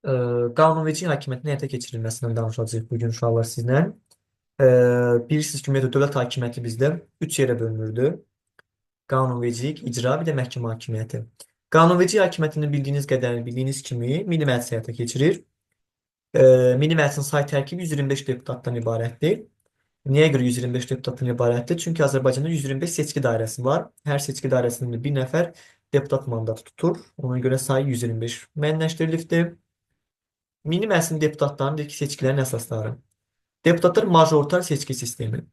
Qanunverici hakimiyyətin həyata keçirilməsindən danışacağıq bu gün uşaqlar sizlə. Bilirsiniz ki, ümumiyyətlə dövlət hakimiyyəti bizdə 3 yerə bölünürdü. Qanunvericilik, icra, bir də məhkəmə hakimiyyəti. Qanunverici hakimiyyətini bildiyiniz qədər, bildiyiniz kimi Milli Məclis həyata keçirir. Milli Məclisin say tərkibi 125 deputatdan ibarətdir. Niyə görə 125 deputatdan ibarətdir? Çünki Azərbaycanda 125 seçki dairəsi var. Hər seçki dairəsində bir nəfər deputat mandatı tutur. Ona görə sayı 125 müəyyənləşdirilibdir. Milli Məclisin deputatlarının deyək ki, seçkilərin əsasları. Deputatlar majoritar seçki sistemi.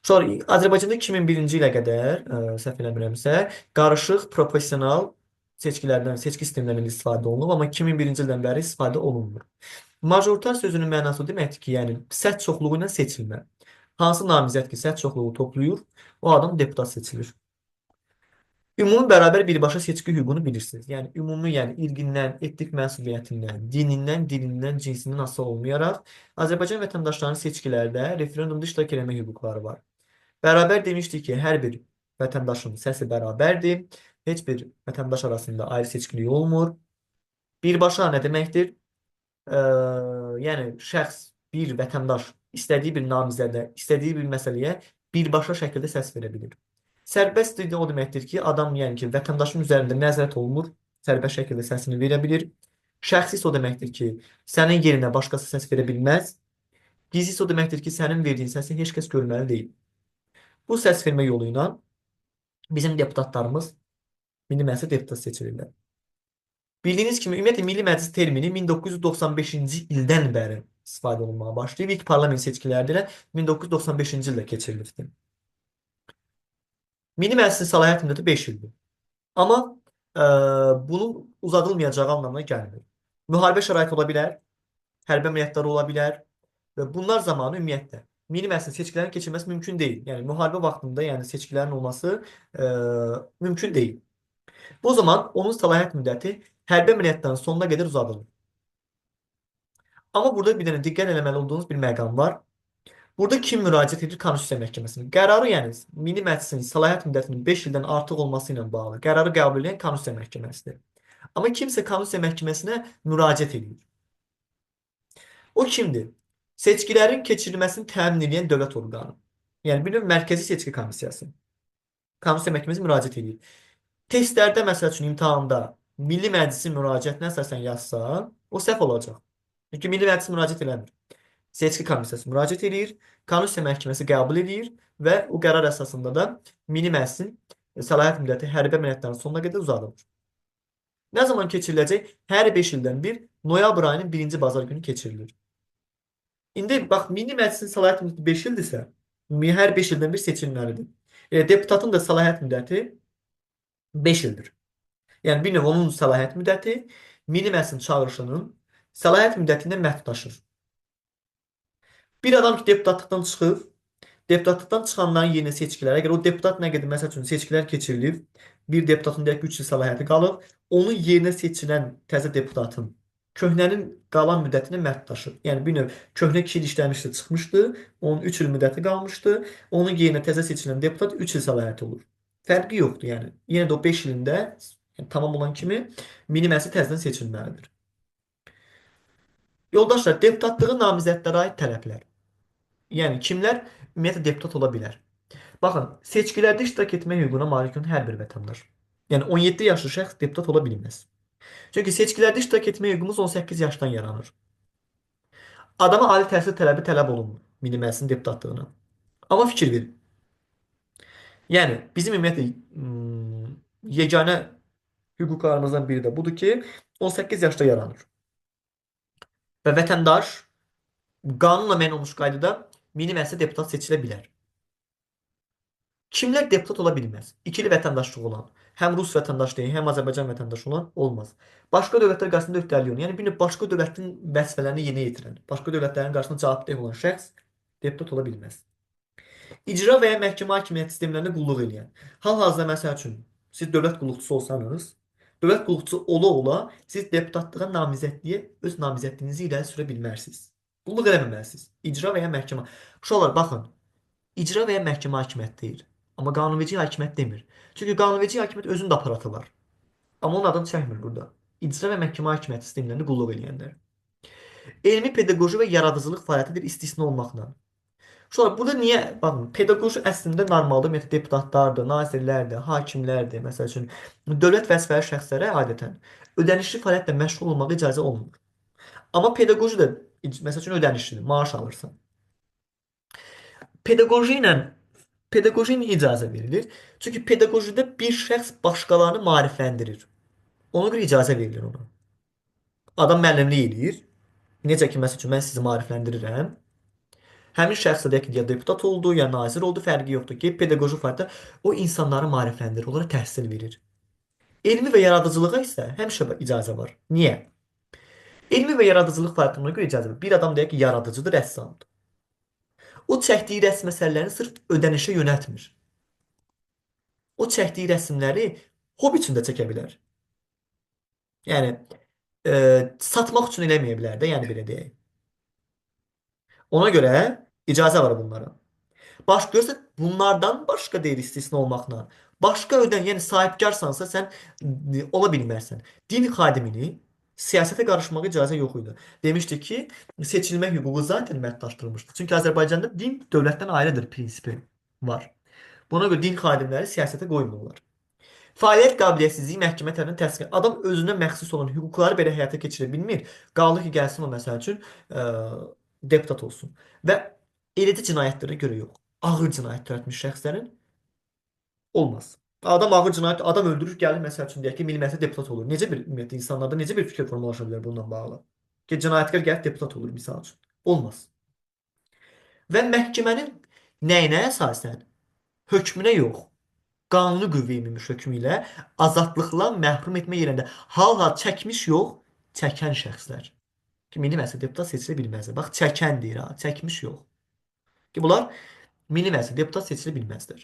Sonra Azərbaycanda 2001-ci ilə qədər, səhv eləmirəmsə, qarışıq proporsional seçkilərdən, seçki sistemlərindən istifadə olunub, amma 2001-ci ildən bəri istifadə olunmur. Majoritar sözünün mənası o deməkdir ki, yəni səs çoxluğu ilə seçilmə. Hansı namizəd ki, səs çoxluğu toplayır, o adam deputat seçilir. Ümumi bərabər birbaşa seçki hüququnu bilirsiniz. Yəni ümumi, yəni irqindən, etnik mənsubiyyətindən, dinindən, dilindən, cinsindən asılı olmayaraq Azərbaycan vətəndaşlarının seçkilərdə referendumda iştirak eləmək hüquqları var. Bərabər demişdik ki, hər bir vətəndaşın səsi bərabərdir. Heç bir vətəndaş arasında ayrı seçkilik olmur. Birbaşa nə deməkdir? Yəni şəxs, bir vətəndaş istədiyi bir namizədə, istədiyi bir məsələyə birbaşa şəkildə səs verə bilir. Sərbəst də o deməkdir ki, adam, yəni ki, vətəndaşın üzərində nəzarət olunmur, sərbəst şəkildə səsini verə bilir. Şəxsi isə o deməkdir ki, sənin yerinə başqası səs verə bilməz. Gizli isə o deməkdir ki, sənin verdiyin səsi heç kəs görməli deyil. Bu səs vermə yolu ilə bizim deputatlarımız Milli Məclisə deputat seçilirlər. Bildiyiniz kimi, ümumiyyətlə Milli Məclis termini 1995-ci ildən bəri istifadə olunmağa başlayıb. İlk parlament seçkiləri də 1995-ci ildə keçirilibdir. Milli Məclisin səlahiyyət müddəti 5 ildir. Amma bunun uzadılmayacağı anlamına gəlmir. Müharibə şəraiti ola bilər, hərbi əməliyyatları ola bilər və bunlar zamanı ümumiyyətlə Milli Məclisin seçkilərin keçirilməsi mümkün deyil. Yəni müharibə vaxtında, yəni seçkilərin olması mümkün deyil. Bu zaman onun səlahiyyət müddəti hərbi əməliyyatların sonuna qədər uzadılır. Amma burada bir dənə diqqət eləməli olduğunuz bir məqam var. Burada kim müraciət edir Konstitusiya Məhkəməsinə? Qərarı, yəni Milli Məclisin səlahiyyət müddətinin 5 ildən artıq olması ilə bağlı qərarı qəbul edən Konstitusiya Məhkəməsidir. Amma kimsə Konstitusiya Məhkəməsinə müraciət edir. O kimdir? Seçkilərin keçirilməsini təmin edən dövlət orqanı. Yəni bir növ Mərkəzi Seçki Komissiyası. Konstitusiya Məhkəməsi müraciət edir. Testlərdə, məsəl üçün, imtahanda Milli Məclisin müraciətinə əsasən yazsa, o səhv olacaq. Çünki Milli Məclis müraciət eləmir. Seçki Komissiyası müraciət edir, Konstitusiya Məhkəməsi qəbul edir və o qərar əsasında da Milli Məclisin səlahiyyət müddəti hərbi əməliyyatların sonuna qədər uzadılır. Nə zaman keçiriləcək? Hər 5 ildən bir noyabr ayının birinci bazar günü keçirilir. İndi bax, Milli Məclisin səlahiyyət müddəti 5 ildirsə, hər 5 ildən bir seçilməlidir. Deputatın da səlahiyyət müddəti 5 ildir. Yəni bir növ onun səlahiyyət müddəti Milli Məclisin çağırışının səlahiyyət müddətindən məhdudlaşır. Bir adam ki, deputatlıqdan çıxıb, deputatlıqdan çıxanların yerinə seçkilər, əgər o deputat nə qədər, məsəl üçün, seçkilər keçirilib, bir deputatın deyək ki, 3 il səlahiyyəti qalıb, onun yerinə seçilən təzə deputatın köhnənin qalan müddətinə məhdudlaşır. Yəni bir növ köhnə 2 il işləmişdi, çıxmışdı, onun 3 il müddəti qalmışdı, onun yerinə təzə seçilən deputat 3 il səlahiyyəti olur. Fərqi yoxdur, yəni. Yenə də o 5 ilində, yəni, tamam olan kimi Milli Məclis təzədən seçilməlidir. Yoldaşlar, deputatlığı namizədlərə aid tələblər. Yəni kimlər ümumiyyətlə deputat ola bilər? Baxın, seçkilərdə iştirak etmək hüququna malik olan hər bir vətəndaş. Yəni 17 yaşlı şəxs deputat ola bilməz. Çünki seçkilərdə iştirak etmək hüququmuz 18 yaşdan yaranır. Adama ali təhsil tələbi tələb olunmur Milli Məclisin deputatlığına. Amma fikir verin. Yəni bizim ümumiyyətlə yeganə hüquqlarımızdan biri də budur ki, 18 yaşda yaranır. Və vətəndaş qanunla müəyyən olmuş qaydada Milli Məclisə deputat seçilə bilər. Kimlər deputat ola bilməz? İkili vətəndaşlığı olan, həm Rus vətəndaşı deyil, həm Azərbaycan vətəndaşı olan olmaz. Başqa dövlətlər qarşısında öhdəliyi olan, yəni bir növ başqa dövlətin vəzifələrini yerinə yetirən, başqa dövlətlərin qarşısında cavabdeh olan şəxs deputat ola bilməz. İcra və ya məhkəmə hakimiyyəti sistemlərində qulluq eləyən. Hal-hazırda məsəl üçün siz dövlət qulluqçusu olsanız, dövlət qulluqçusu ola-ola siz deputatlığa namizədliyə öz namizədliyinizi irəli sürə bilmərsiniz. Qulluq eləməməlisiniz. İcra və ya məhkəmə. Uşaqlar, baxın, icra və ya məhkəmə hakimiyyəti deyir. Amma qanunverici hakimiyyət demir. Çünki qanunverici hakimiyyət özünün də aparatı var. Amma onun adını çəkmir burada. İcra və məhkəmə hakimiyyəti sistemlərində qulluq eləyənlər. Elmi, pedaqoji və yaradıcılıq fəaliyyətidir istisna olmaqla. Uşaqlar, burada niyə? Baxın, pedaqoji əslində normalda ümumiyyətlə deputatlardır, nazirlərdir, hakimlərdir. Məsəl üçün, dövlət vəzifəli şəxslərə adətən ödənişli fəaliyyətlə məşğul olmağa icazə olmur. Amma pedaqoji də, məsəl üçün, ödənişlidir, maaş alırsan. Pedaqoji ilə pedaqoji ilə icazə verilir. Çünki pedaqojidə bir şəxs başqalarını maarifləndirir. Ona görə icazə verilir ona. Adam müəllimlik eləyir. Necə ki, məsəl üçün, mən sizi maarifləndirirəm. Həmin şəxs də deyək ki, ya deputat oldu, ya nazir oldu, fərqi yoxdur ki, pedaqoji fəaliyyətdə o insanları maarifləndirir, onlara təhsil verir. Elmi və yaradıcılığa isə həmişə icazə var. Niyə? Elmi və yaradıcılıq fəaliyyətinə ona görə icazə var. Bir adam deyək ki, yaradıcıdır, rəssamdır. O çəkdiyi rəsm əsərlərini sırf ödənişə yönəltmir. O çəkdiyi rəsmləri hobi üçün də çəkə bilər. Yəni, satmaq üçün eləməyə bilər də, yəni belə deyək. Ona görə icazə var bunlara. Baş görsə, bunlardan başqa deyil istisna olmaqla. Başqa ödən, yəni sahibkarsansa sən ola bilməzsən. Din xadimini siyasətə qarışmağa icazə yox idi. Demişdik ki, seçilmə hüququ zaten məhdudlaşdırılmışdı. Çünki Azərbaycanda din dövlətdən ayrıdır prinsipi var. Buna görə din xadimləri siyasətə qoymurlar. Fəaliyyət qabiliyyətsizliyi məhkəmə tərəfindən təsdiq. Adam özünə məxsus olan hüquqları belə həyata keçirə bilmir. Qaldı ki, gəlsin o məsəl üçün deputat olsun. Və eləcə cinayətlərə görə yox. Ağır cinayət törətmiş şəxslərin olmaz. Adam ağır cinayət, adam öldürür, gəlir məsəl üçün deyək ki, Milli Məclisə deputat olur. Necə bir ümumiyyətlə insanlarda necə bir fikir formalaşa bilər bununla bağlı? Ki cinayətkar gəlib deputat olur misal üçün. Olmaz. Və məhkəmənin nəyinə əsasən? Hökmünə yox. Qanuni qüvvəyə minmiş hökmü ilə azadlıqdan məhrum etmə yerində hal-hal çəkmiş yox, çəkən şəxslər. Ki, Milli Məclisə deputat seçilə bilməzlər. Bax, çəkən deyir ha, çəkmiş yox. Ki, bunlar Milli Məclisə deputat seçilə bilməzlər.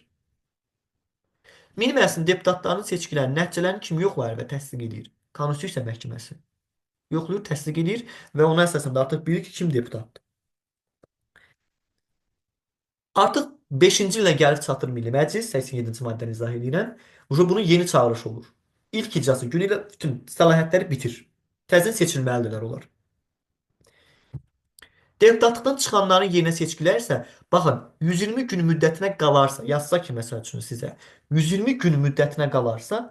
Milli Məclisin deputatlarının seçkilərinin nəticələrini kim yoxlayır və təsdiq edir? Konstitusiya Məhkəməsi. Yoxlayır, təsdiq edir və ona əsasən də artıq bilir ki, kim deputatdır. Artıq 5-ci ilə gəlib çatır Milli Məclis, 87-ci maddəni izah edirəm. Bunun yeni çağırışı olur. İlk iclası günü ilə bütün səlahiyyətləri bitir. Təzədən seçilməlidirlər onlar. Deputatlıqdan çıxanların yerinə seçkilər isə, baxın, 120 gün müddətinə qalarsa, yazsa ki, məsəl üçün sizə, 120 gün müddətinə qalarsa,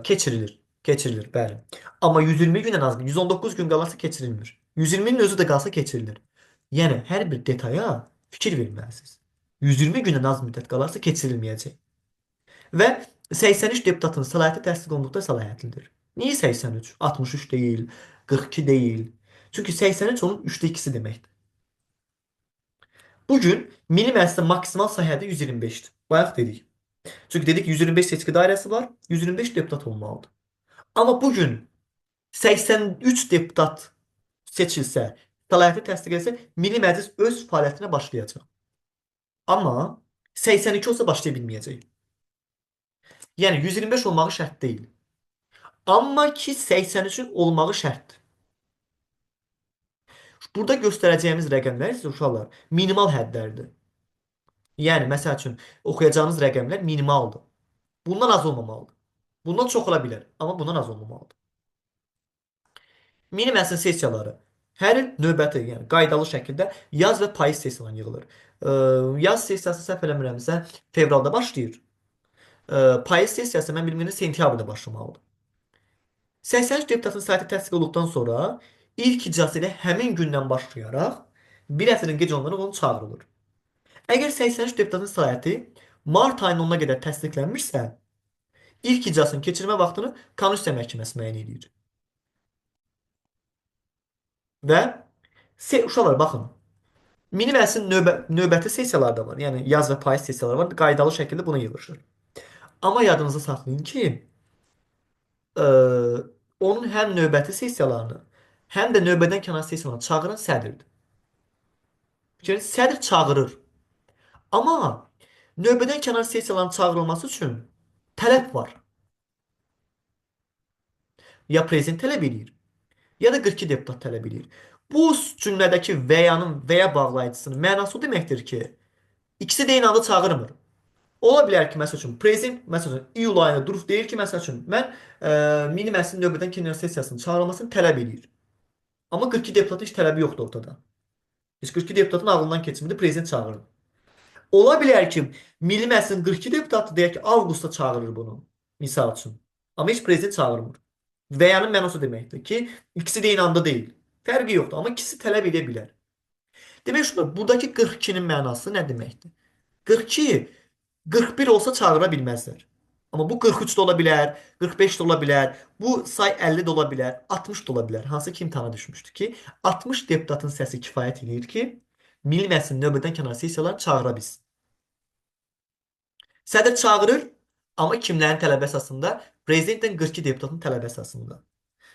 keçirilir. Keçirilir, bəli. Amma 120 gündən az, 119 gün qalarsa keçirilmir. 120-nin özü də qalsa keçirilir. Yəni, hər bir detaya fikir verməlisiniz. 120 gündən az müddət qalarsa keçirilməyəcək. Və 83 deputatın səlahiyyəti təsdiq olunduqda səlahiyyətlidir. Niyə 83? 63 deyil, 42 deyil. Çünki 83 onun 3-də 2-si deməkdir. Bugün Milli Məclisdə maksimal sayı həddi 125-dir. Bayaq dedik. Çünki dedik 125 seçki dairəsi var, 125 deputat olmalıdır. Amma bugün 83 deputat seçilsə, səlahiyyəti təsdiq etsə, Milli Məclis öz fəaliyyətinə başlayacaq. Amma 82 olsa başlaya bilməyəcək. Yəni 125 olmağı şərt deyil. Amma ki 83-ün olmağı şərtdir. Burada göstərəcəyimiz rəqəmlər isə uşaqlar minimal hədlərdir. Yəni məsəl üçün oxuyacağınız rəqəmlər minimaldır. Bundan az olmamalıdır. Bundan çox ola bilər, amma bundan az olmamalıdır. Milli Məclisin sessiyaları hər il növbəti, yəni qaydalı şəkildə yaz və payız sessiyalarına yığılır. Yaz sessiyası səhv eləmirəmsə fevralda başlayır. Payız sessiyası mən bilmirəm sentyabrda başlamalıdır. 83 deputatın səlahiyyəti təsdiq olduqdan sonra ilk iclası ilə həmin gündən başlayaraq bir həftədən gec olmadan onu çağırılır. Əgər 83 deputatın səlahiyyəti mart ayının 10-una qədər təsdiqlənmirsə, ilk iclasın keçirmə vaxtını Konstitusiya Məhkəməsi müəyyən edir. Və uşaqlar baxın, Milli Məclisin növbəti sessiyaları da var. Yəni yaz və payız sessiyaları var. Qaydalı şəkildə buna yığışır. Amma yadınızda saxlayın ki, onun həm növbəti sessiyalarını, həm də növbədən kənar sessiyalarını çağıran sədrdir. Fikir, sədr çağırır. Amma növbədən kənar sessiyaların çağırılması üçün tələb var. Ya prezident tələb eləyir, ya da 42 deputat tələb eləyir. Bu cümlədəki və-yanın və-ya bağlayıcısının mənası o deməkdir ki, ikisi də eyni anda çağırmır. Ola bilər ki, məsəl üçün, prezident, məsəl üçün, iyul ayında durub deyir ki, məsəl üçün, mən Milli Məclisin növbədən kənar sessiyasının çağırılmasını tələb eləyir. Amma 42 deputatın heç tələbi yoxdur ortada. Heç 42 deputatın ağlından keçmirdi, prezident çağırır. Ola bilər ki, Milli Məclisin 42 deputatı deyək ki, avqustda çağırır bunu, misal üçün. Amma heç prezident çağırmır. Və yəni mənası deməkdir ki, ikisi də eyni anda deyil. Fərqi yoxdur, amma ikisi tələb edə bilər. Demək şudur, buradakı 42-nin mənası nə deməkdir? 42, 41 olsa çağıra bilməzlər. Amma bu 43 də ola bilər, 45 də ola bilər, bu say 50 də ola bilər, 60 da ola bilər. Hansı ki imtahana düşmüşdü ki, 60 deputatın səsi kifayət eləyir ki, Milli Məclisin növbədən kənar sessiyalarını çağıra bilsin. Sədr çağırır, amma kimlərin tələbi əsasında? Prezidentlə 42 deputatın tələbi əsasında.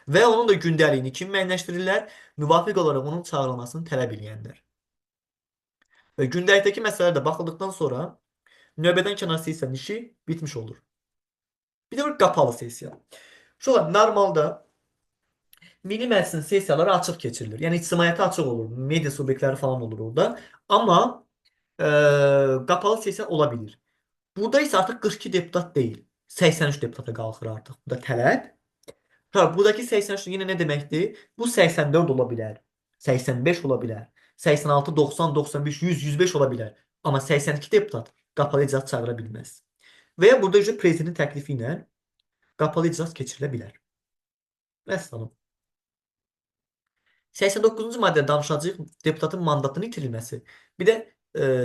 Və onun da gündəliyini kim müəyyənləşdirirlər? Müvafiq olaraq onun çağırılmasını tələb eləyənlər. Və gündəlikdəki məsələlər də baxıldıqdan sonra növbədən kənar sessiyanın işi bitmiş olur. Bir də var qapalı sessiya. Şöyle normalda Milli Məclisin sessiyaları açıq keçirilir. Yəni ictimaiyyətə açıq olur. Media subyektləri falan olur orada. Amma qapalı sessiya ola bilir. Burada isə artıq 42 deputat deyil. 83 deputata qalxır artıq. Bu da tələb. Ha, buradakı 83 yenə nə deməkdir? Bu 84 ola bilər. 85 ola bilər. 86, 90, 95, 100, 105 ola bilər. Amma 82 deputat qapalı iclas çağıra bilməz. Və ya burada isə prezidentin təklifi ilə qapalı iclas keçirilə bilər. Vəssalam. 89-cu maddədə danışacağıq deputatın mandatının itirilməsi, bir də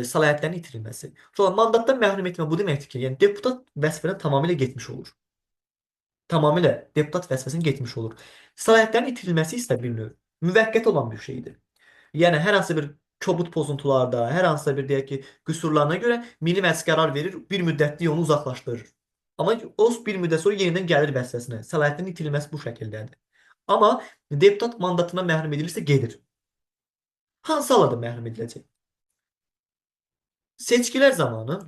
səlahiyyətlərinin itirilməsi. Sonra mandatdan məhrum etmə bu deməkdir ki, yəni deputat vəzifədən tamamilə getmiş olur. Tamamilə deputat vəzifəsindən getmiş olur. Səlahiyyətlərin itirilməsi isə bir növ müvəqqəti olan bir şeydir. Yəni hər hansı bir kobud pozuntularda, hər hansısa bir deyək ki, qüsurlarına görə Milli Məclis qərar verir, bir müddətlik onu uzaqlaşdırır. Amma o bir müddət sonra yenidən gəlir vəzifəsinə. Səlahiyyətlərin itirilməsi bu şəkildədir. Amma deputat mandatından məhrum edilirsə gedir. Hansı halda məhrum ediləcək? Seçkilər zamanı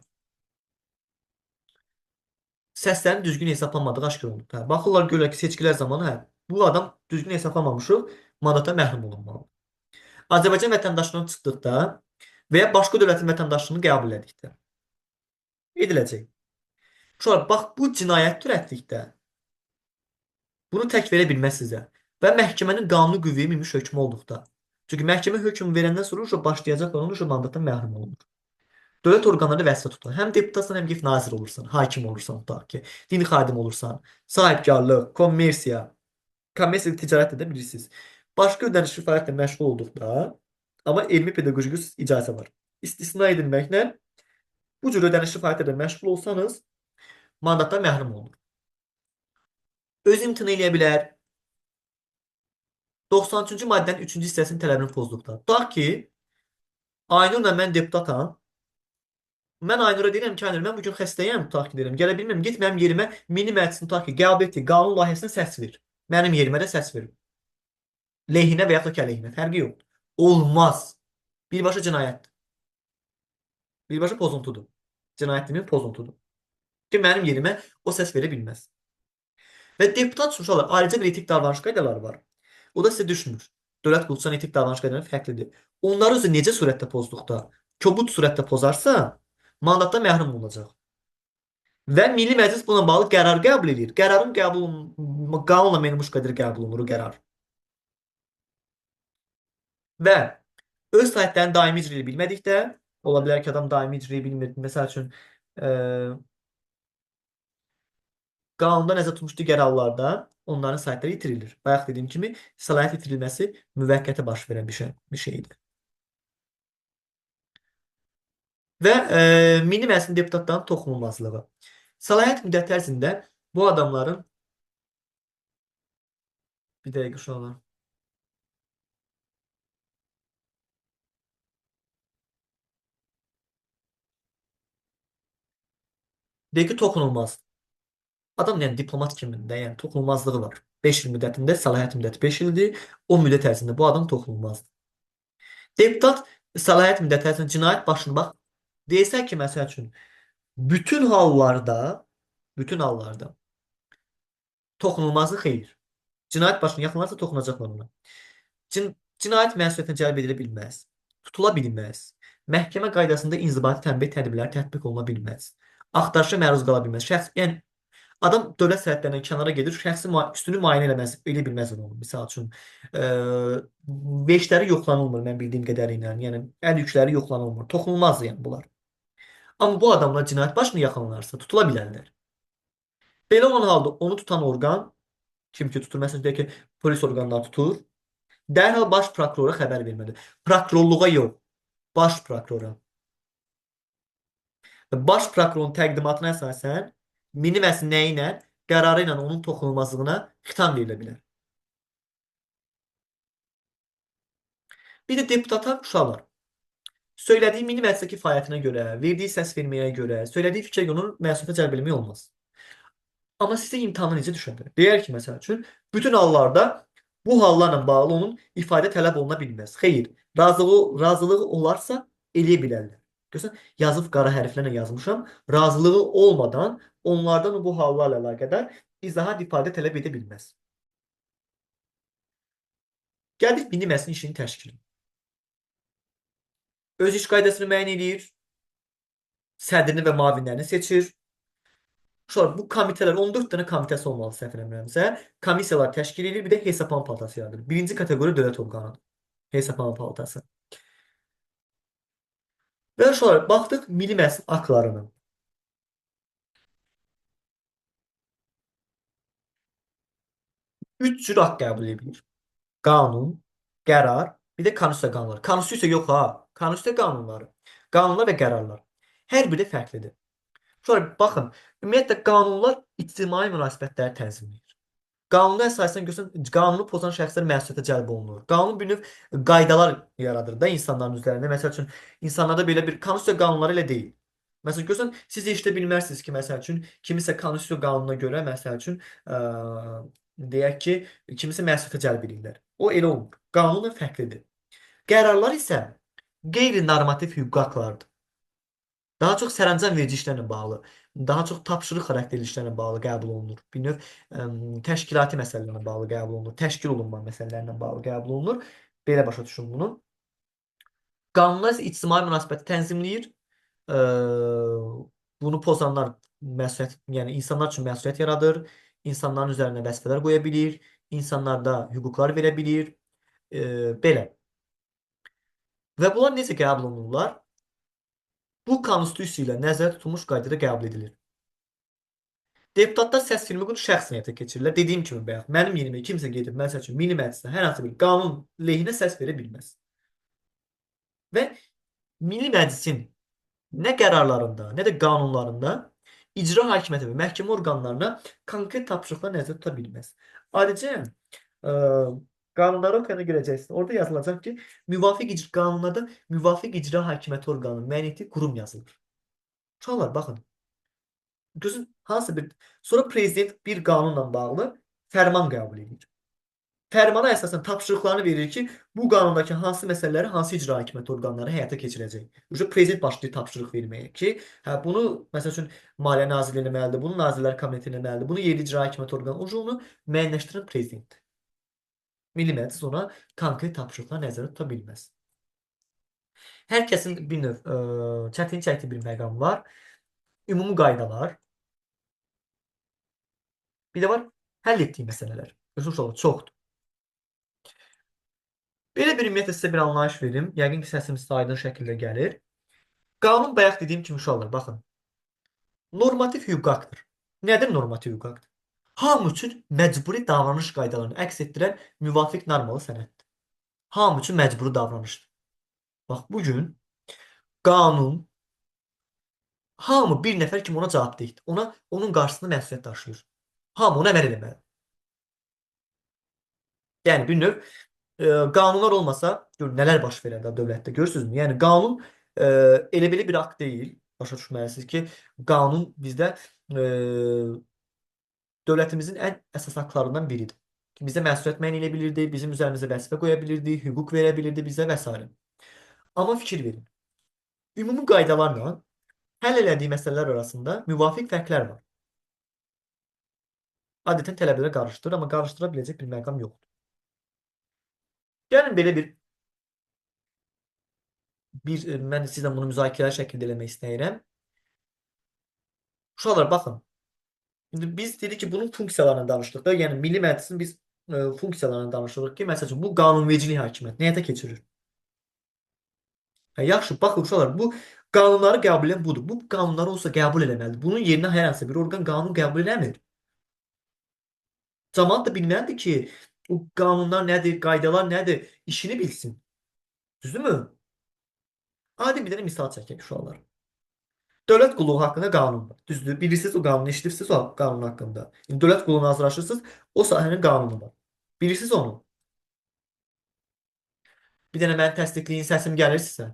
səslərin düzgün hesablanmadığı aşkar olunub. Hə, baxırlar görürlər ki, seçkilər zamanı hə, bu adam düzgün hesablamamışıq, mandata məhrum olunmalıdır. Azərbaycan vətəndaşlığından çıxdıqda və ya başqa dövlətin vətəndaşlığını qəbul etdikdə ediləcək. Uşaqlar, bax bu cinayət törətdikdə bunu tək verə bilməz sizə və məhkəmənin qanuni qüvvəyə minmiş hökmü olduqda. Çünki məhkəmə hökm verəndən sonra uşaq başlayacaq və onun uşaq mandatdan məhrum olunur. Dövlət orqanlarında vəzifə tutan, həm deputatsan, həm ki nazir olursan, hakim olursan, tutaq ki, dini xadim olursan, sahibkarlıq, kommersiya, kommersiya ticarət də bilirsiniz. Başqa ödənişli fəaliyyətlə məşğul olduqda, amma elmi pedaqoji icazə var. İstisna edilməklə bu cür ödənişli fəaliyyətlə məşğul olsanız, mandatdan məhrum olunur. Öz imtina eləyə bilər. 93-cü maddənin 3-cü hissəsinin tələbini pozduqda. Tutaq ki, Aynurla mən deputatam. Mən Aynura deyirəm ki, Aynur, mən bugün xəstəyəm, tutaq ki, deyirəm, gələ bilmirəm, get mənim yerimə Milli Məclisin, tutaq ki, qəbul etdiyi qanun layihəsinə səs ver. Mənim yerimə də səs ver. Lehinə və yaxud da ki, əleyhinə, fərqi yoxdur. Olmaz. Birbaşa cinayətdir. Birbaşa pozuntudur. Cinayət deməyim, pozuntudur. Ki, mənim yerimə o səs verə bilməz. Və deputat üçün uşaqlar, ayrıca bir etik davranış qaydaları var. O da sizə düşmür. Dövlət qulluqçularının etik davranış qaydaları fərqlidir. Onları özü necə surətdə pozduqda, kobud surətdə pozarsa, mandatdan məhrum olacaq. Və Milli Məclis buna bağlı qərar qəbul edir. Qərarın qəbul qanunla müəyyən qədər qəbul olunur o qərar. Və öz səlahiyyətlərini daimi icra edə bilmədikdə, ola bilər ki, adam daimi icra edə bilmir. Məsəl üçün, qanunda nəzərdə tutulmuş digər hallarda onların səlahiyyətləri itirilir. Bayaq dediyim kimi, səlahiyyət itirilməsi müvəqqəti baş verən bir şeydir. Və Milli Məclisin deputatlarının toxunulmazlığı. Səlahiyyət müddəti ərzində bu adamların bir dəqiqə uşaqlar. Deyir ki, toxunulmaz. Adam yəni diplomat kimində, yəni toxunulmazlığı var. 5 il müddətində, səlahiyyət müddəti 5 ildir. O müddət ərzində bu adam toxunulmazdır. Deputat səlahiyyət müddəti ərzində cinayət başını bax, desə ki, məsəl üçün, bütün hallarda toxunulmazlıq xeyir. Cinayət başını yaxınlarsa toxunacaqlar ona. Cinayət məsuliyyətinə cəlb edilə bilməz. Tutula bilməz. Məhkəmə qaydasında inzibati tənbih tədbirləri tətbiq oluna bilməz. Axtarışa məruz qala bilməz. Şəxs, yəni Adam dövlət sərhədlərindən kənara gedir, şəxsi üstünü müayinə eləməz, elə bilməz onu. Misal üçün, e, veçləri yoxlanılmır mən bildiyim qədəri ilə. Yəni əl yükləri yoxlanılmır. Toxunulmaz yəni bunlar. Amma bu adamlar cinayət başını yaxınlarsa tutula bilərlər. Belə olan halda onu tutan orqan, kim ki tutur, məsələn deyək ki, polis orqanları tutur, dərhal baş prokurora xəbər verməlidir. Prokurorluğa yox, baş prokurora. Baş prokurorun təqdimatına əsasən Milli Məclisin nəyi ilə? Qərarı ilə onun toxunulmazlığına xitam verilə bilər. Bir də deputata uşaqlar. Söylədiyi Milli Məclisə kifayətinə görə, verdiyi səs verməyə görə, söylədiyi fikrə görə onun məsuliyyətə cəlb eləmək olmaz. Amma sizə imtahana necə düşə bilər? Deyər ki, məsəl üçün, bütün hallarda bu hallarla bağlı onun ifadə tələb oluna bilməz. Xeyr, razılığı olarsa eləyə bilərlər. Görürsən, yazıb qara hərflərlə yazmışam. Razılığı olmadan onlardan bu hallarla əlaqədar izahat ifadə tələb edə bilməz. Gəldik Milli Məclisin işinin təşkili. Öz iş qaydasını müəyyən eləyir, sədrini və müavinlərini seçir. Uşaqlar, bu komitələr 14 dənə komitəsi olmalı səhv eləmirəmsə. Komissiyalar təşkil edir, bir də hesablama palatası yaradır. Birinci kateqoriya dövlət orqanıdır. Hesablama palatası. Və uşaqlar, baxdıq Milli Məclisin aktlarına. Üç cür akt qəbul edə bilir. Qanun, qərar, bir də konstitusiya qanunları. Konstitusiya yox ha. Konstitusiya qanunları. Qanunlar və qərarlar. Hər biri fərqlidir. Sonra baxın, ümumiyyətlə qanunlar ictimai münasibətləri tənzimləyir. Qanuna əsasən görsən, qanunu pozan şəxslər məsuliyyətə cəlb olunur. Qanun bir növ qaydalar yaradır da insanların üzərində. Məsəl üçün, insanlarda belə bir konstitusiya qanunları elə deyil. Məsələn, görsən, siz heç də bilməzsiniz ki, məsəl üçün, kimisə konstitusiya qanununa görə, məsəl üçün, deyək ki, kimisə məsuliyyətə cəlb edirlər. O elə olmur. Qanunla fərqlidir. Qərarlar isə qeyri-normativ hüquqi aktlardır. Daha çox sərəncam verici işlərlə bağlı, daha çox tapşırıq xarakterli işlərlə bağlı qəbul olunur. Bir növ təşkilati məsələlərlə bağlı qəbul olunur, təşkil olunma məsələlərlə bağlı qəbul olunur. Belə başa düşün bunu. Qanunlar isə ictimai münasibəti tənzimləyir. Bunu pozanlar məsuliyyət, yəni insanlar üçün məsuliyyət yaradır. İnsanların üzərinə vəzifələr qoya bilir, insanlarda hüquqlar verə bilir. Belə. Və bunlar necə qəbul olunurlar? Bu konstitusiya ilə nəzərdə tutulmuş qaydada qəbul edilir. Deputatlar səs vermə hüququnu şəxsən həyata keçirirlər. Dediyim kimi bayaq, mənim yerimə kimsə gedib, məsəl üçün, Milli Məclisə hər hansı bir qanun lehinə səs verə bilməz. Və Milli Məclisin nə qərarlarında, nə də qanunlarında icra hakimiyyəti və məhkəmə orqanlarına konkret tapşırıqlar nəzərdə tuta bilməz. Adicə, qanunları oxuyana görəcəksin. Orada yazılacaq ki, müvafiq icra qanunlarda müvafiq icra hakimiyyəti orqanı müəyyən etdiyi qurum yazılır. Uşaqlar, baxın. Gözün hansı bir sonra prezident bir qanunla bağlı fərman qəbul edir. Fərmana əsasən tapşırıqlarını verir ki, bu qanundakı hansı məsələləri hansı icra hakimiyyəti orqanları həyata keçirəcək. Uca prezident başlayır tapşırıq verməyə ki, hə bunu məsəl üçün Maliyyə Nazirliyi eləməlidir, bunu Nazirlər Kabineti eləməlidir, bunu yerli icra hakimiyyəti orqanı, uca onu müəyyənləşdirən prezident. Milli Məclis ona konkret tapşırıqlar nəzərdə tuta bilməz. Hər kəsin bir növ çətin çəkdiyi bir məqam var. Ümumi qaydalar. Bir də var həll etdiyi məsələlər. Uşaqlar, çoxdur. Belə bir ümumiyyətlə sizə bir anlayış verim. Yəqin ki, səsim sizə aydın şəkildə gəlir. Qanun bayaq dediyim kimi uşaqlar, baxın. Normativ hüquqi aktdır. Nədir normativ hüquqi akt? Hamı üçün məcburi davranış qaydalarını əks etdirən müvafiq normalı sənəddir. Hamı üçün məcburi davranışdır. Bax, bugün qanun hamı bir nəfər kimi ona cavabdehdir. Ona, onun qarşısında məsuliyyət daşıyır. Hamı ona əməl eləməlidir. Yəni bir növ qanunlar olmasa, gör nələr baş verər də dövlətdə, görürsünüzmü? Yəni qanun elə belə bir akt deyil. Başa düşməlisiniz ki, qanun bizdə dövlətimizin ən əsas haqlarından biridir. Bizə məsuliyyət müəyyən edə bilirdi, bizim üzərimizə vəzifə qoya bilirdi, hüquq verə bilirdi bizə və s. Amma fikir verin. Ümumi qaydalarla həll elədiyi məsələlər arasında müvafiq fərqlər var. Adətən tələbələr qarışdırır, amma qarışdıra biləcək bir məqam yoxdur. Gəlin belə bir mən sizlə bunu müzakirəli şəkildə eləmək istəyirəm. Uşaqlar, baxın. İndi biz dedik ki, bunun funksiyalarını danışdıq da, yəni Milli Məclisin biz funksiyalarını danışırıq ki, məsəl üçün bu qanunvericilik hakimiyyəti həyata keçirir. Hə, yaxşı, baxın uşaqlar, bu qanunları qəbul edən budur. Bu qanunları olsa qəbul eləməlidir. Bunun yerinə hər hansı bir orqan qanun qəbul eləmir. Camaat da bilməlidir ki, o qanunlar nədir, qaydalar nədir, işini bilsin. Düzdürmü? Adi bir dənə misal çəkək uşaqlar. Dövlət qulluğu haqqında qanun var. Düzdür? Bilirsiniz o qanunu, eşidirsiniz o qanun haqqında. İndi dövlət qulluğuna hazırlaşırsınız, o sahənin qanunu var. Bilirsiniz onu. Bir dənə məni təsdiqləyin, səsim gəlir sizə.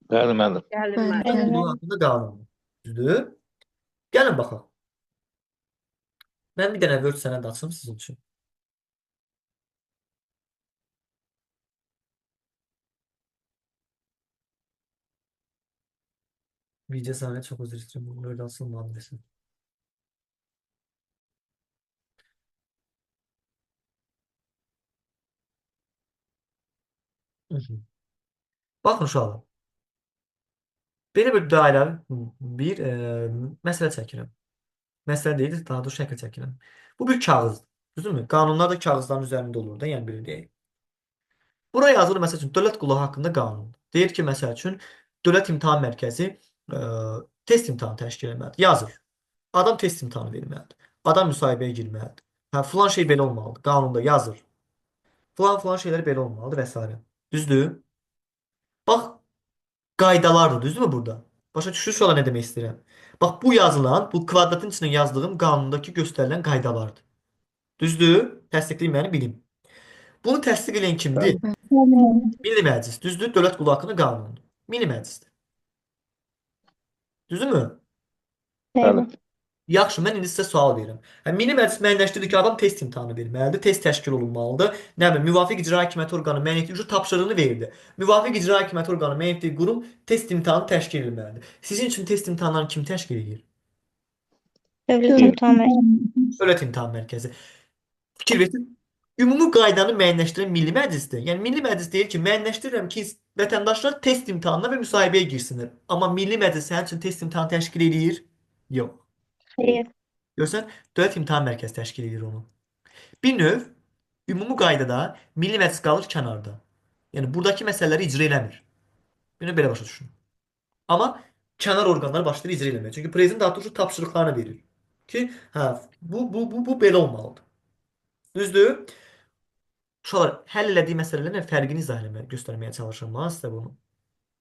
Bəli, müəllim. Gəlir Bəli. müəllim. Dövlət qulluğu haqqında qanun var. Düzdür? Gəlin baxaq. Mən bir dənə Word sənəd açım sizin üçün. Bircə saniyə, çox üzr istəyirəm. Bu Word açılmadı desin. Hı hı. Baxın uşaqlar. Belə bir dairəvi bir məsələ çəkirəm. Məsələ deyil, daha doğrusu şəkil çəkirəm. Bu bir kağızdır. Düzdürmü? Qanunlar da kağızların üzərində olur da, yəni belə deyək. Bura yazılır məsəl üçün dövlət qulluğu haqqında qanun. Deyir ki, məsəl üçün Dövlət İmtahan Mərkəzi test imtahanı təşkil etməlidir. Yazır. Adam test imtahanı verməlidir. Adam müsahibəyə girməlidir. Hə, filan şey belə olmalıdır. Qanunda yazır. Filan filan şeylər belə olmalıdır və s. Düzdür? Bax, qaydalardır, düzdürmü burada? Başa düşürsünüz şu an nə demək istəyirəm? Bax, bu yazılan, bu kvadratın içində yazdığım qanundakı göstərilən qaydalardır. Düzdür? Təsdiqləyin məni bilim. Bunu təsdiq edən kimdir? Milli Məclis. Düzdür? Dövlət qulluğu haqqında qanundur. Milli Məclisdir. Düzdürmü? Bəli. Yaxşı, mən indi sizə sual verirəm. Hə, Milli Məclis müəyyənləşdirdi ki, adam test imtahanı verməlidir, test təşkil olunmalıdır. Nə bilim, müvafiq icra hakimiyyəti orqanı müəyyən etdiyi tapşırığını verdi. Müvafiq icra hakimiyyəti orqanı müəyyən etdiyi qurum test imtahanı təşkil edilməlidir. Sizin üçün test imtahanlarını kim təşkil edir? Dövlət İmtahan Mərkəzi. Dövlət İmtahan Mərkəzi. Fikir verin. Ümumi qaydanı müəyyənləşdirən Milli Məclisdir. Yəni Milli Məclis deyir ki, müəyyənləşdirirəm ki, vətəndaşlar test imtahanına və müsahibəyə girsinlər. Amma Milli Məclis sənin üçün test imtahanı təşkil eləyir? Yox. Xeyr. Görsən, Dövlət İmtahan Mərkəzi təşkil edir onu. Bir növ ümumi qaydada Milli Məclis qalır kənarda. Yəni buradakı məsələləri icra eləmir. Bir növ belə başa düşün. Amma kənar orqanlar başlayır icra eləməyə. Çünki prezident artıq şu tapşırıqlarını verir ki, hə, bu belə olmalıdır. Düzdür? Uşaqlar, həll elədiyi məsələlərin fərqini izah eləməyə, göstərməyə çalışıram ha sizə bunu.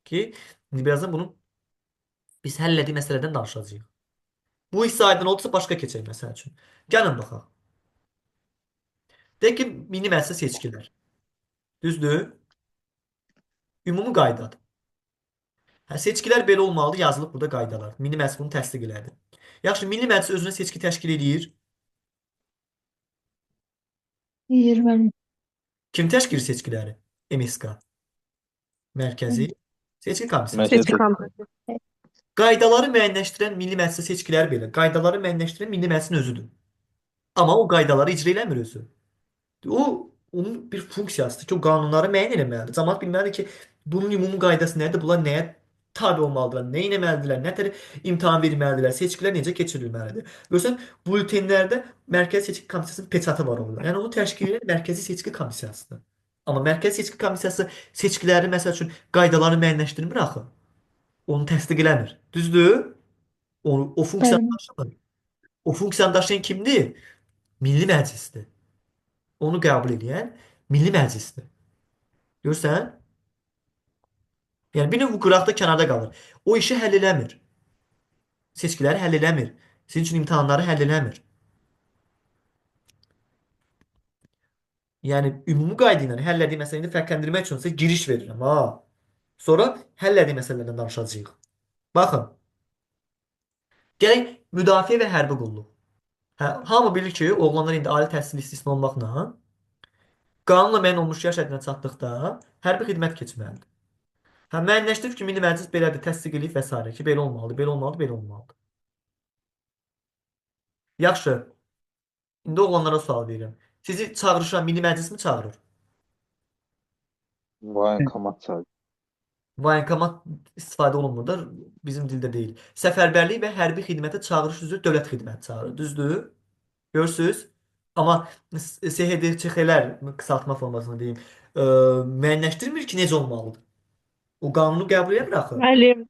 Ki, indi birazdan bunu biz həll elədiyi məsələdən danışacağıq. Bu hissə aydın oldusa başqa keçək məsəl üçün. Gəlin baxaq. Deyək ki, Milli Məclisə seçkilər. Düzdür? Ümumi qaydadır. Hə, seçkilər belə olmalıdır, yazılıb burada qaydalar. Milli Məclis bunu təsdiq elədi. Yaxşı, Milli Məclis özünə seçki təşkil eləyir. Eləyir, bəli. Kim təşkil edir seçkiləri? MSK. Mərkəzi Seçki Komissiyası. Mərkəzi Seçki komissiyası. Qaydaları müəyyənləşdirən Milli Məclisə seçkilər belə. Qaydaları müəyyənləşdirən Milli Məclisin özüdür. Amma o qaydaları icra eləmir özü. O onun bir funksiyasıdır ki, o qanunları müəyyən eləməlidir. Camaat bilməlidir ki, bunun ümumi qaydası nədir? Bunlar nəyə tabe olmalıdırlar, nə etməlidirlər, nə tər imtahan verməlidirlər, seçkilər necə keçirilməlidir. Görsən, bültenlərdə Mərkəzi Seçki Komissiyasının peçatı var orada. Yəni onu təşkil edən Mərkəzi Seçki Komissiyasıdır. Amma Mərkəzi Seçki Komissiyası seçkiləri məsəl üçün qaydalarını müəyyənləşdirmir axı. Onu təsdiq eləmir. Düzdür? O funksiyanı daşımır. O funksiyanı daşıyan kimdir? Milli Məclisdir. Onu qəbul edən Milli Məclisdir. Görürsən? Yəni bir növ bu qıraqda kənarda qalır. O işi həll eləmir. Seçkiləri həll eləmir. Sizin üçün imtahanları həll eləmir. Yəni ümumi qayda ilə həll elədiyi məsələni fərqləndirmək üçün sizə giriş verirəm ha. Sonra həll elədiyi məsələlərdən danışacağıq. Baxın. Gələk müdafiə və hərbi qulluq. Hə, hamı bilir ki, oğlanlar indi ali təhsil istisna olmaqla qanunla müəyyən olmuş yaş həddinə çatdıqda hərbi xidmət keçməlidir. Hə, müəyyənləşdirib ki, Milli Məclis belədir, təsdiq eləyib və s. ki, belə olmalıdır, belə olmalıdır, belə olmalıdır. Yaxşı. İndi oğlanlara sual verirəm. Sizi çağırışa Milli Məclis mi çağırır? Voyenkomat çağırır. Voyenkomat istifadə olunmur da, bizim dildə deyil. Səfərbərlik və hərbi xidmətə çağırış üzrə dövlət xidməti çağırır. Düzdür? Görürsüz? Amma SHDÇX-lər qısaltma formasını deyim, müəyyənləşdirmir ki, necə olmalıdır. O qanunu qəbul eləmir axı. Müəllim,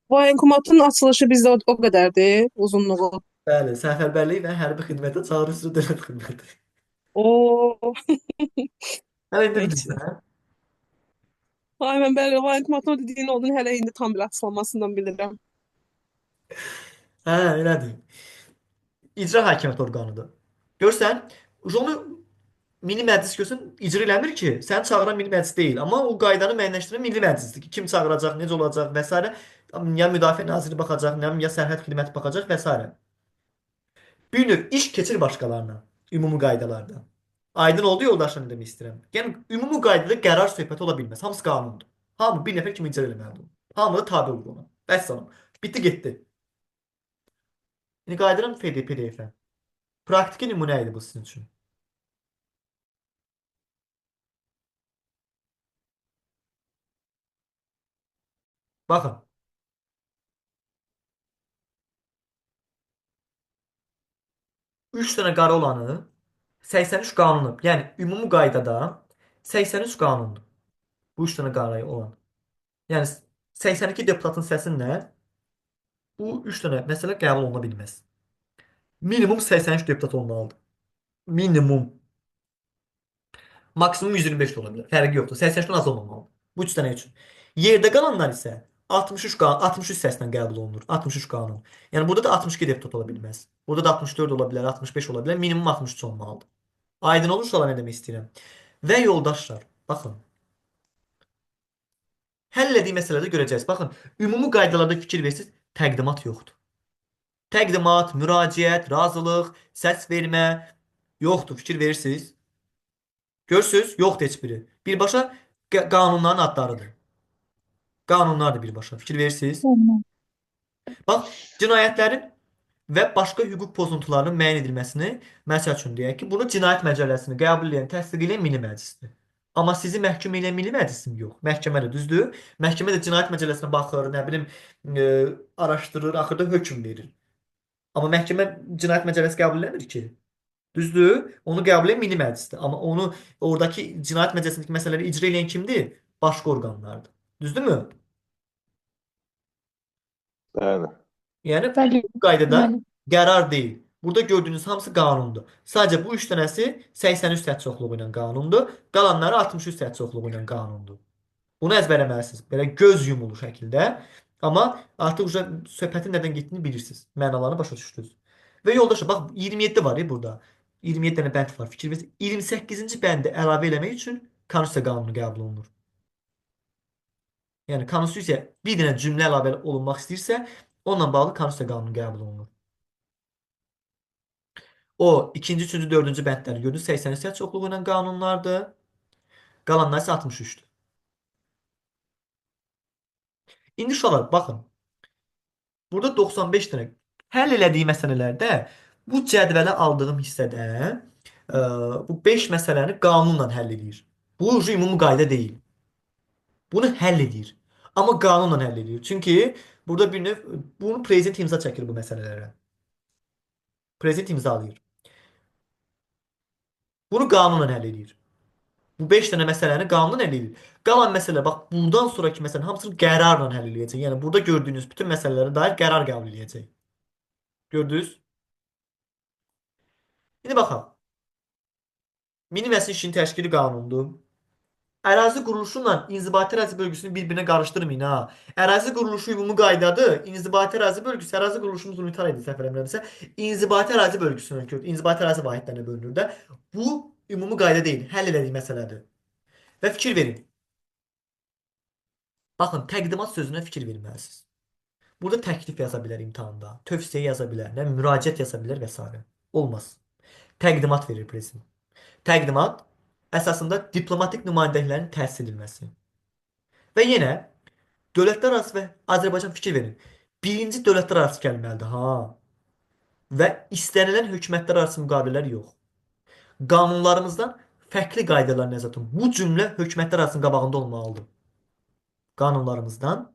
voyenkomatın açılışı bizdə o qədərdir, uzunluğu. Bəli, səfərbərlik və hərbi xidmətə çağırış üzrə dövlət xidməti. Oo. Hələ indi Heç. bilirsən, hə? Ay mən bəli, voyenkomatın o dediyin olduğunu hələ indi tam belə açıqlamasından bilirəm. Hə, elədir. İcra hakimiyyəti orqanıdır. Görsən, onu Milli Məclis görsən icra eləmir ki. Səni çağıran Milli Məclis deyil, amma o qaydanı müəyyənləşdirən Milli Məclisdir ki, kim çağıracaq, necə olacaq və s. Ya Müdafiə Naziri baxacaq, nə ya Sərhəd Xidməti baxacaq və s. Bir növ iş keçir başqalarına ümumi qaydalarda. Aydın oldu yoldaşlar nə demək istəyirəm. Yəni ümumi qaydada qərar söhbəti ola bilməz. Hamısı qanundur. Hamı bir nəfər kimi icra eləməlidir. Hamı da tabe olur ona. Vəssalam. Bitdi getdi. İndi qayıdıram PDF-ə. Praktiki nümunə idi bu sizin üçün. Baxın. 3 dənə qara olanı 83 qanunu, yəni ümumi qaydada 83 qanundur. Bu 3 dənə qara olan. Yəni 82 deputatın səsinlə bu 3 dənə məsələ qəbul oluna bilməz. Minimum 83 deputat olmalıdır. Minimum. Maksimum 125 də ola bilər. Fərqi yoxdur. 83-dən az olmamalıdır. Bu 3 dənə üçün. Yerdə qalanlar isə 63 qanun, 63 səslə qəbul olunur. 63 qanun. Yəni burada da 62 deputat ola bilməz. Burada da 64 ola bilər, 65 ola bilər. Minimum 63 olmalıdır. Aydın olur uşaqlar nə demək istəyirəm. Və yoldaşlar, baxın. Həll elədiyi məsələdə görəcəksiniz. Baxın, ümumi qaydalarda fikir versiniz, təqdimat yoxdur. Təqdimat, müraciət, razılıq, səs vermə yoxdur. Fikir verirsiniz. Görürsüz? Yoxdur heç biri. Birbaşa qanunların adlarıdır. Qanunlardır birbaşa. Fikir verirsiniz. Bax, cinayətlərin və başqa hüquq pozuntularının müəyyən edilməsini, məsəl üçün deyək ki, bunu Cinayət Məcəlləsini qəbul edən, təsdiq edən Milli Məclisdir. Amma sizi məhkum edən Milli Məclismi? Yox. Məhkəmədə düzdür. Məhkəmə də Cinayət Məcəlləsinə baxır, nə bilim, araşdırır, axırda hökm verir. Amma məhkəmə Cinayət Məcəlləsi qəbul eləmir ki. Düzdür? Onu qəbul edən Milli Məclisdir. Amma onu oradakı Cinayət Məcəlləsindəki məsələləri icra edən kimdir? Başqa orqanlardır. Düzdürmü? Bəli. Yəni Bəli, bu qaydada bəli. qərar deyil. Burada gördüyünüz hamısı qanundur. Sadəcə bu 3 dənəsi 83 səs çoxluğu ilə qanundur. Qalanları 63 səs çoxluğu ilə qanundur. Bunu əzbərləməlisiniz. Belə göz yumulu şəkildə. Amma artıq söhbətin nədən getdiyini bilirsiniz. Mənalarını başa düşdünüz. Və yoldaşlar, bax 27 var ya burada. 27 dənə bənd var. Fikir verirsiniz. 28-ci bəndi əlavə eləmək üçün Konstitusiya qanunu qəbul olunur. Yəni Konstitusiya bir dənə cümlə əlavə olunmaq istəyirsə, onunla bağlı Konstitusiya qanunu qəbul olunur. O ikinci, üçüncü, dördüncü bəndləri gördünüz. 83 səs çoxluğu ilə qanunlardır. Qalanlar isə 63-dür. İndi uşaqlar, baxın. Burada 95 dənə həll elədiyi məsələlərdə bu cədvələ aldığım hissədə bu 5 məsələni qanunla həll eləyir. Bu ümumi qayda deyil. Bunu həll edir. Amma qanunla həll edir. Çünki burada bir növ bunu prezident imza çəkir bu məsələlərə. Prezident imzalayır. Bunu qanunla həll edir. Bu 5 dənə məsələni qanunla həll edir. Qalan məsələ bax buradan sonraki məsələnin hamısını qərarla həll eləyəcək. Yəni burada gördüyünüz bütün məsələlərə dair qərar qəbul eləyəcək. Gördünüz? İndi baxaq. Milli Məclisin işinin təşkili qanundur. Ərazi quruluşu ilə inzibati ərazi bölgüsünü bir-birinə qarışdırmayın ha. Ərazi quruluşu ümumi qaydadır. İnzibati ərazi bölgüsü, ərazi quruluşumuz unitar idi səhv eləmirəmsə. İnzibati ərazi bölgüsünə inzibati ərazi vahidlərinə bölünür də. Bu ümumi qayda deyil, həll elədiyi məsələdir. Və fikir verin. Baxın, təqdimat sözünə fikir verməlisiniz. Burada təklif yaza bilər imtahanda, tövsiyə yaza bilər, nə müraciət yaza bilər və s. Olmaz. Təqdimat verir prezident. Təqdimat əsasında diplomatik nümayəndəliklərin təsis edilməsi. Və yenə dövlətlər arası və Azərbaycan fikir verin. Birinci dövlətlər arası gəlməlidir, ha. Və istənilən hökumətlər arası müqavilələr yox. Qanunlarımızdan fərqli qaydalar nəzərdə tutun. Bu cümlə hökumətlər arasının qabağında olmalıdır. Qanunlarımızdan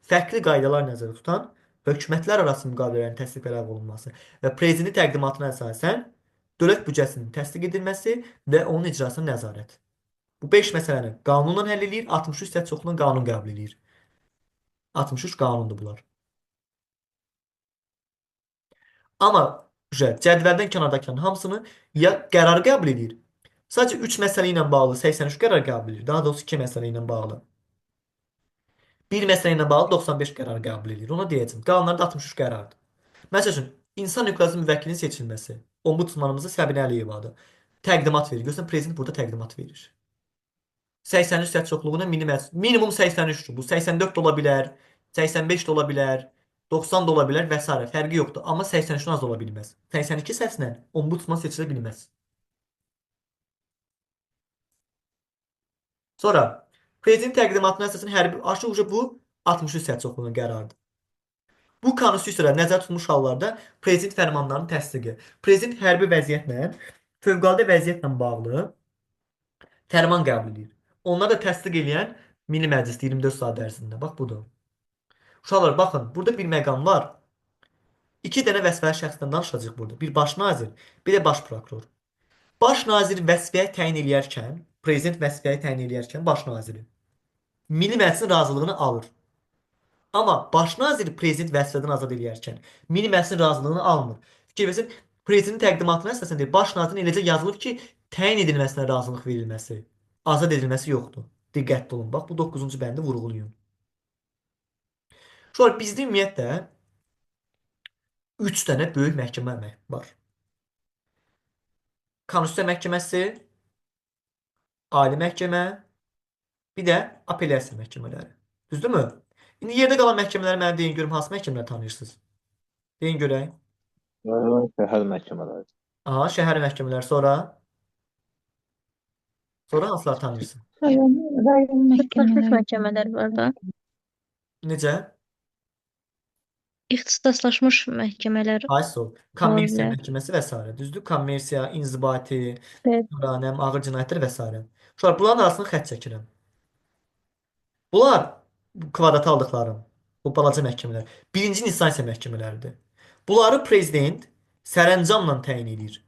fərqli qaydalar nəzərdə tutan hökumətlər arası müqavilələrin təsdiq və ləğv olunması və prezidentin təqdimatına əsasən dövlət büdcəsinin təsdiq edilməsi və onun icrasına nəzarət. Bu 5 məsələni qanunla həll eləyir, 63 səs çoxluğuna qanun qəbul eləyir. 63 qanundur bunlar. Amma cədvəldən kənardakıların hamısını ya qərar qəbul eləyir. Sadəcə 3 məsələ ilə bağlı 83 qərar qəbul eləyir. Daha doğrusu 2 məsələ ilə bağlı. Bir məsələ ilə bağlı 95 qərar qəbul eləyir. Ona deyəcəm. Qalanları da 63 qərardır. Məsəl üçün, insan hüquqları müvəkkilinin seçilməsi. Ombudsmanımızı Səbinə Əliyevadır. Təqdimat verir. Görürsən, prezident burada təqdimat verir. 83 səs çoxluğuna minimum 83-dür. Bu 84 də ola bilər, 85 də ola bilər, 90 da ola bilər və s. Fərqi yoxdur. Amma 83-dən az ola bilməz. 82 səslə ombudsman seçilə bilməz. Sonra prezident təqdimatına əsasən hərbi aşıq bu 63 səs çoxluğuna qərardır. Bu konstitusiyada nəzərdə tutulmuş hallarda prezident fərmanlarının təsdiqi. Prezident hərbi vəziyyətlə, fövqəladə vəziyyətlə bağlı fərman qəbul edir. Onları da təsdiq eləyən Milli Məclisdə 24 saat ərzində. Bax budur. Uşaqlar, baxın, burada bir məqam var. 2 dənə vəzifəli şəxsdən danışacağıq burada. Bir baş nazir, bir də baş prokuror. Baş nazir vəzifəyə təyin eləyərkən, prezident vəzifəyə təyin eləyərkən baş naziri Milli Məclisin razılığını alır. Amma baş naziri prezident vəzifədən azad eləyərkən Milli Məclisin razılığını almır. Fikir versin, prezidentin təqdimatına əsasən deyir, baş nazirin eləcə yazılıb ki, təyin edilməsinə razılıq verilməsi, azad edilməsi yoxdur. Diqqətli olun. Bax, bu 9-cu bəndi vurğulayın. Sonra bizdə ümumiyyətlə 3 dənə böyük məhkəmə var. Konstitusiya Məhkəməsi, Ali Məhkəmə, bir də apellyasiya məhkəmələri. Düzdürmü? İndi yerdə qalan məhkəmələri mənə deyin görüm hansı məhkəmələri tanıyırsınız? Deyin görək. Rayon şəhər məhkəmələri. Aha, şəhər məhkəmələri sonra. Sonra hansıları tanıyırsın? Rayon İxtisaslaşmış məhkəmələri. məhkəmələr var da. Necə? İxtisaslaşmış məhkəmələr Haysıl, ola kommersiya bilər. məhkəməsi və s. Düzdür? Kommersiya, inzibati, Evet. sonra nə, ağır cinayətlər və s. Sonra bunların arasını xətt çəkirəm. Bunlar bu kvadrata aldıqlarım, bu balaca məhkəmələr, birinci instansiya məhkəmələridir. Bunları prezident sərəncamla təyin edir.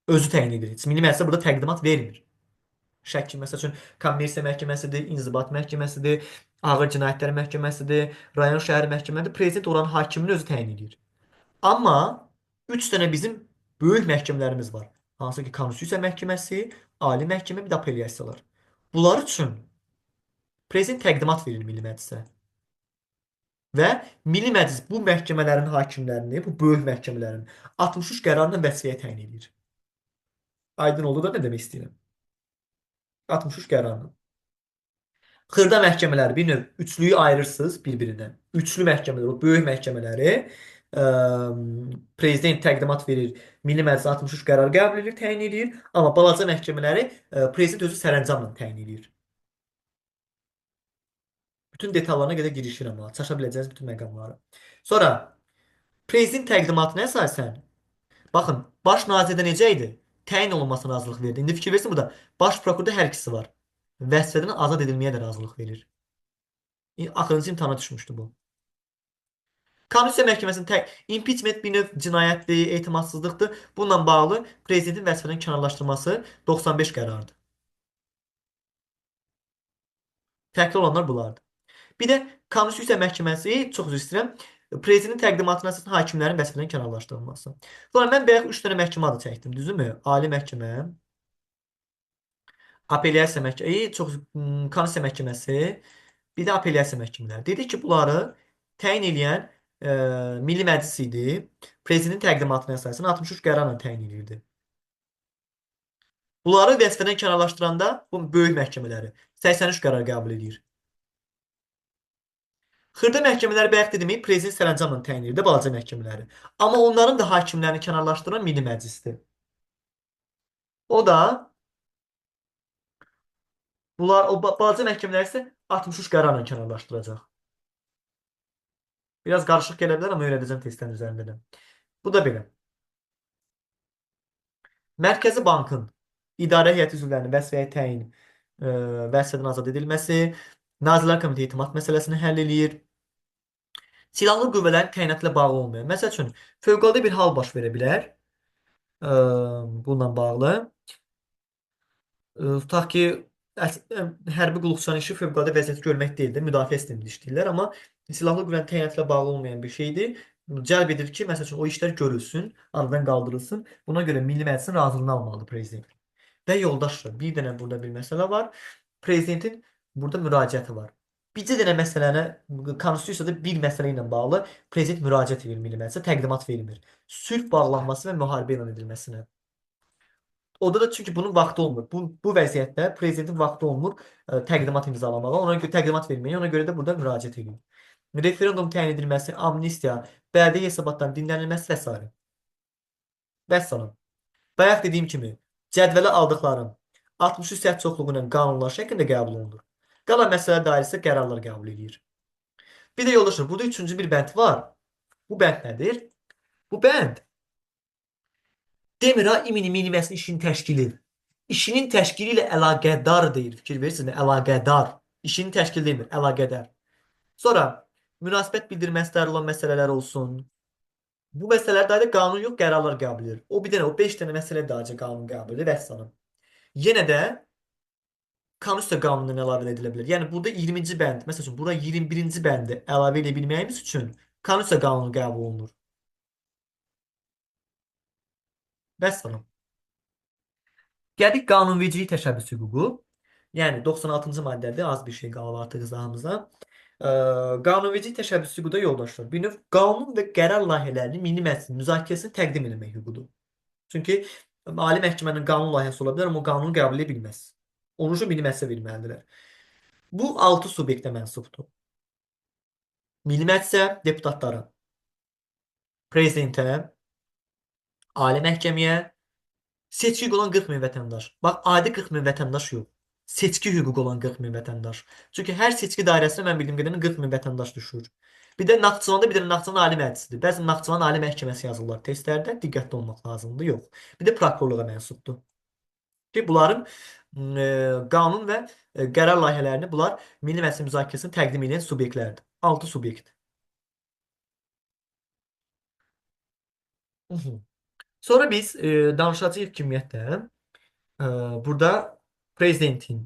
Özü təyin edir. Heç Milli Məclisə burada təqdimat vermir. Şək ki, məsəl üçün kommersiya məhkəməsidir, inzibat məhkəməsidir, ağır cinayətlər məhkəməsidir, rayon şəhər məhkəmədir. Prezident oranın hakimini özü təyin edir. Amma 3 dənə bizim böyük məhkəmələrimiz var. Hansı ki, Konstitusiya Məhkəməsi, Ali Məhkəmə, bir də apellyasiyalar. Bunlar üçün prezident təqdimat verir Milli Məclisə. Və Milli Məclis bu məhkəmələrin hakimlərini, bu böyük məhkəmələrin 63 qərarla vəzifəyə təyin edir. Aydın oldu da nə demək istəyirəm? 63 qərarla. Xırda məhkəmələr bir növ üçlüyü ayırırsınız bir-birindən. Üçlü məhkəmələr, o böyük məhkəmələri prezident təqdimat verir. Milli Məclis 63 qərar qəbul edir, təyin edir. Amma balaca məhkəmələri prezident özü sərəncamla təyin edir. Bütün detallarına qədər girişirəm ha. Çaşa biləcəyiniz bütün məqamları. Sonra prezident təqdimatına əsasən baxın, baş nazirdə necə idi? Təyin olunmasına razılıq verdi. İndi fikir versin burada. Baş prokurorda hər ikisi var. Vəzifədən azad edilməyə də razılıq verir. Axırıncı imtahana düşmüşdü bu. Konstitusiya Məhkəməsinin tək impeachment bir növ cinayətdir, etimadsızlıqdır. Bununla bağlı prezidentin vəzifədən kənarlaşdırılması 95 qərardır. Fərqli olanlar bunlardır. Bir də Konstitusiya Məhkəməsi, çox üzr istəyirəm, prezidentin təqdimatına əsasən hakimlərin vəzifədən kənarlaşdırılması. Sonra mən bayaq 3 dənə məhkəmə adı çəkdim, düzdürmü? Ali Məhkəmə, Apellyasiya Məhkəməsi, Konstitusiya Məhkəməsi, bir də apellyasiya məhkəmələri. Dedik ki, bunları təyin eləyən Milli Məclis idi. Prezidentin təqdimatına əsasən 63 qərarla təyin edirdi. Bunları vəzifədən kənarlaşdıranda bu böyük məhkəmələri 83 qərar qəbul edir. Xırda məhkəmələri bayaq dedim, prezident sərəncamla təyin edirdi balaca məhkəmələri. Amma onların da hakimlərini kənarlaşdıran Milli Məclisdir. O da bunlar o balaca məhkəmələr isə 63 qərarla kənarlaşdıracaq. Biraz qarışıq gələ bilər, amma öyrədəcəm testlərin üzərində də. Bu da belə. Mərkəzi Bankın idarə heyəti üzvlərinin vəzifəyə təyin vəzifədən azad edilməsi, Nazirlər Kabineti etimat məsələsini həll eləyir. Silahlı qüvvələrin təyinatı ilə bağlı olmayan. Məsəl üçün, fövqəladə bir hal baş verə bilər. Bununla bağlı. Tutaq ki, hərbi qulluqçuların işi fövqəladə vəziyyət görmək deyil də, müdafiə sistemində işləyirlər, amma silahlı qüvvələrin təyinatı ilə bağlı olmayan bir şeydir. Cəlb edir ki, məsəl üçün o işlər görülsün, aradan qaldırılsın. Buna görə Milli Məclisin razılığını almalıdır prezident. Və yoldaşlar, bir dənə burada bir məsələ var. Prezidentin burada müraciəti var. Bircə dənə məsələni, konstitusiyada bir məsələ ilə bağlı prezident müraciət edir Milli Məclisə, təqdimat vermir. Sülh bağlanması və müharibə elan edilməsinə. Orada da çünki bunun vaxtı olmur. Bu vəziyyətdə prezidentin vaxtı olmur təqdimat imzalamağa. Ona görə təqdimat verməyə, ona görə də burada müraciət edir. Referendum təyin edilməsi, amnistiya, bələdiyyə hesabatlarının dinlənilməsi və s. Vəssalam. Bayaq dediyim kimi, cədvələ aldıqlarım 63 səs çoxluğu ilə qanunlar şəklində qəbul olunur. Qalan məsələ dairəsi qərarlar qəbul edir. Bir də yoldaşlar, burada üçüncü bir bənd var. Bu bənd nədir? Bu bənd demir ha, imini milli məclisin işinin təşkili. İşinin təşkili ilə əlaqədar deyir. Fikir verirsinizmi? Əlaqədar. İşinin təşkili demir, əlaqədar. Sonra münasibət bildirməsi dair olan məsələlər olsun. Bu məsələlər dair qanun yox, qərarlar qəbul edir. O bir dənə, o 5 dənə məsələ dairə qanun qəbul edir vəssalam. Yenə də konstitusiya qanununa əlavə edilə bilər. Yəni burada 20-ci bənd, məsəl üçün bura 21-ci bəndi əlavə edə bilməyimiz üçün konstitusiya qanunu qəbul olunur. Vəssalam. Gəldik qanunvericilik təşəbbüs hüququ. Yəni 96-cı maddədir, az bir şey qalıb artıq izahımıza. Qanunvericilik təşəbbüs hüququ da yoldaşlar, bir növ qanun və qərar layihələrinin Milli Məclisin müzakirəsini təqdim etmək hüququdur. Çünki Ali Məhkəmənin qanun layihəsi ola bilər, amma o qanunu qəbul edə bilməz. Onun üçün Milli Məclisə verməlidirlər. Bu 6 subyektə mənsubdur. Milli Məclisə, deputatlara, prezidentə, Ali Məhkəməyə, seçki hüququ olan 40 min vətəndaş. Bax, adi 40 min vətəndaş yox. Seçki hüququ olan 40 min vətəndaş. Çünki hər seçki dairəsinə mən bildiyim qədərilə 40 min vətəndaş düşür. Bir də Naxçıvanda bir də Naxçıvan Ali Məclisidir. Bəzən Naxçıvan Ali Məhkəməsi yazırlar testlərdə. Diqqətli olmaq lazımdır. Yox. Bir də prokurorluğa mənsubdur. Ki bunların qanun və qərar layihələrini bunlar Milli Məclisin müzakirəsini təqdim edən subyektlərdir. 6 subyekt. Sonra biz danışacağıq ki, ümumiyyətlə, burada prezidentin